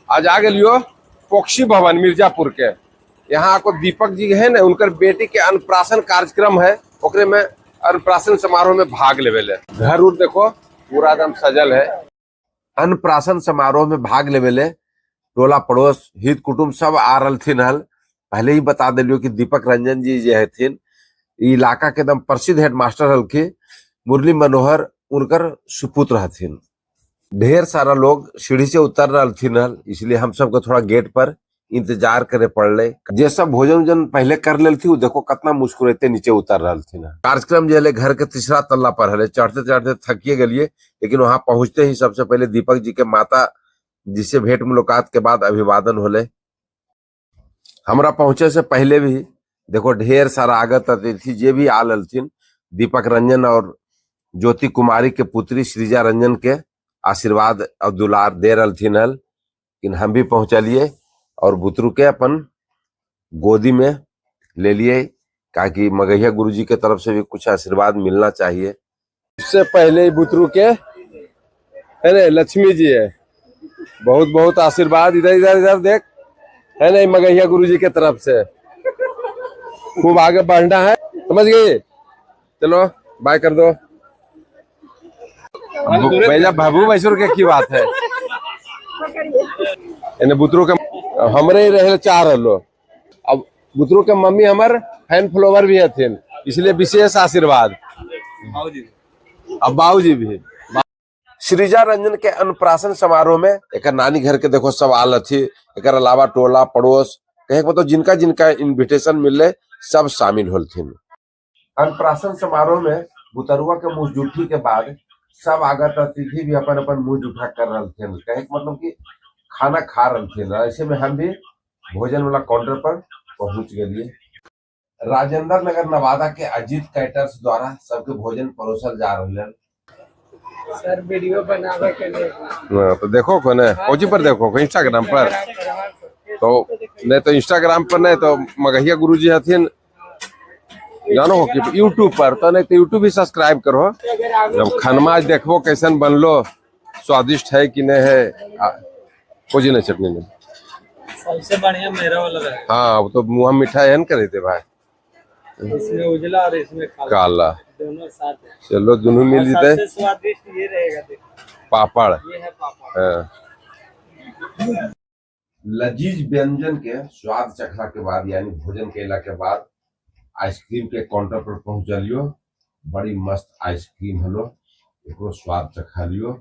आज आ गेलियो पक्षी भवन मिर्जापुर के। यहाँ आपको दीपक जी है ना, उनकर बेटी के अन्नप्राशन कार्यक्रम है, ओकरे में अन्नप्राशन समारोह में भाग लेवे ले। घर उर देखो पूरा एकदम सजल है। अन्नप्राशन समारोह में भाग लेवे ले टोला पड़ोस हित कुटुम्ब सब आ रहलथिन हल। पहले ही बता दिलियो कि दीपक रंजन जी जे हथिन इलाका के एकदम प्रसिद्ध हेडमास्टर हलखिन। मुरली मनोहर उनकर सुपुत्र हथिन। ढेर सारा लोग सीढ़ी से उतर रहलथिन हल, इसलिए हम सबको थोड़ा गेट पर इंतजार करे पड़ले। जे सब भोजन उजन पहले कर लेलथी, देखो कितना मुस्कुराते नीचे उतर रहलथिन। कार्यक्रम जे हले घर के तीसरा तल्ला पर हले, चढ़ते चढ़ते थकिए गेलिए, लेकिन वहां पहुंचते ही सबसे पहले दीपक जी के माता जी से भेंट मुलाकात के बाद अभिवादन होले। हमरा पहुंचे से पहले भी देखो ढेर सारा आगत अतिथि जे भी आल हलथिन, दीपक रंजन और ज्योति कुमारी के पुत्री श्रीजा रंजन के आशीर्वाद और दुलार दे रहलथिन हल। लेकिन हम भी पहुंचलिए और बुतरू के अपन गोदी में ले लिए, ताकि मगहिया गुरुजी के तरफ से भी कुछ आशीर्वाद मिलना चाहिए। इससे पहले ही बुतरू के है ना लक्ष्मी जी है, बहुत बहुत आशीर्वाद। इधर इधर इधर देख, है ना मगहिया गुरुजी के तरफ से खूब आगे बढ़ना है, समझ गई? चलो बाय कर दो। भैया बाबू भैसुर के की बात है, एने बुतरू के हमरे ही रहे चाह रहो। अब बुतरू के मम्मी हमर फैन फॉलोवर भी हथिन, इसलिए विशेष आशीर्वाद। अब बाबूजी भी। श्रीजा रंजन के अन्नप्राशन समारोह में एक नानी घर के देखो सब आल हथी, एक अलावा टोला पड़ोस कहे मतलब जिनका जिनका इनविटेशन मिलले सब शामिल होलथिन। अन्नप्राशन समारोह में बुतरुआ के मुंह जूठी के बाद सब आगत अतिथि भी अपन अपन मुंह जूठा कर रहे थे, कहे मतलब कि खाना खा रहे थे। ऐसे में हम भी भोजन वाला काउंटर पर पहुंच गए। राजेंद्र नगर नवादा के अजीत कैटर्स द्वारा सबके भोजन परोसल जा रहे हैं। सर वीडियो बनावे के लिए। हाँ, तो देखो कौन है कोची पर, देखो इंस्टाग्राम पर, तो नहीं तो इंस्टाग्राम पर नहीं तो मगहिया गुरुजी हथिन जानो हो कि यूट्यूब पर, तो नहीं तो यूट्यूब भी सब्सक्राइब करो। जब खनमा देखबो कैसन बनलो, स्वादिष्ट है कि नहीं है। कोची नहीं चटनी नहीं सबसे बढ़िया मेरा वाला रहेगा। हाँ वो तो मुँह मिठाई है न करे थे भाई, इसमें उजला और इसमें काला, काला दोनों साथ है। चलो दोनों मिल जीते। सबसे स्वादिष्ट ये रहेगा, देखो पापड़ ये है पापड़। हाँ। लजीज व्यंजन के स्वाद चखला के बाद यानी भोजन कैला के बाद आइसक्रीम के काउंटर पर पहुंचलियो। बड़ी मस्त आइसक्रीम हलो, एकरो स्वाद चखा लियो।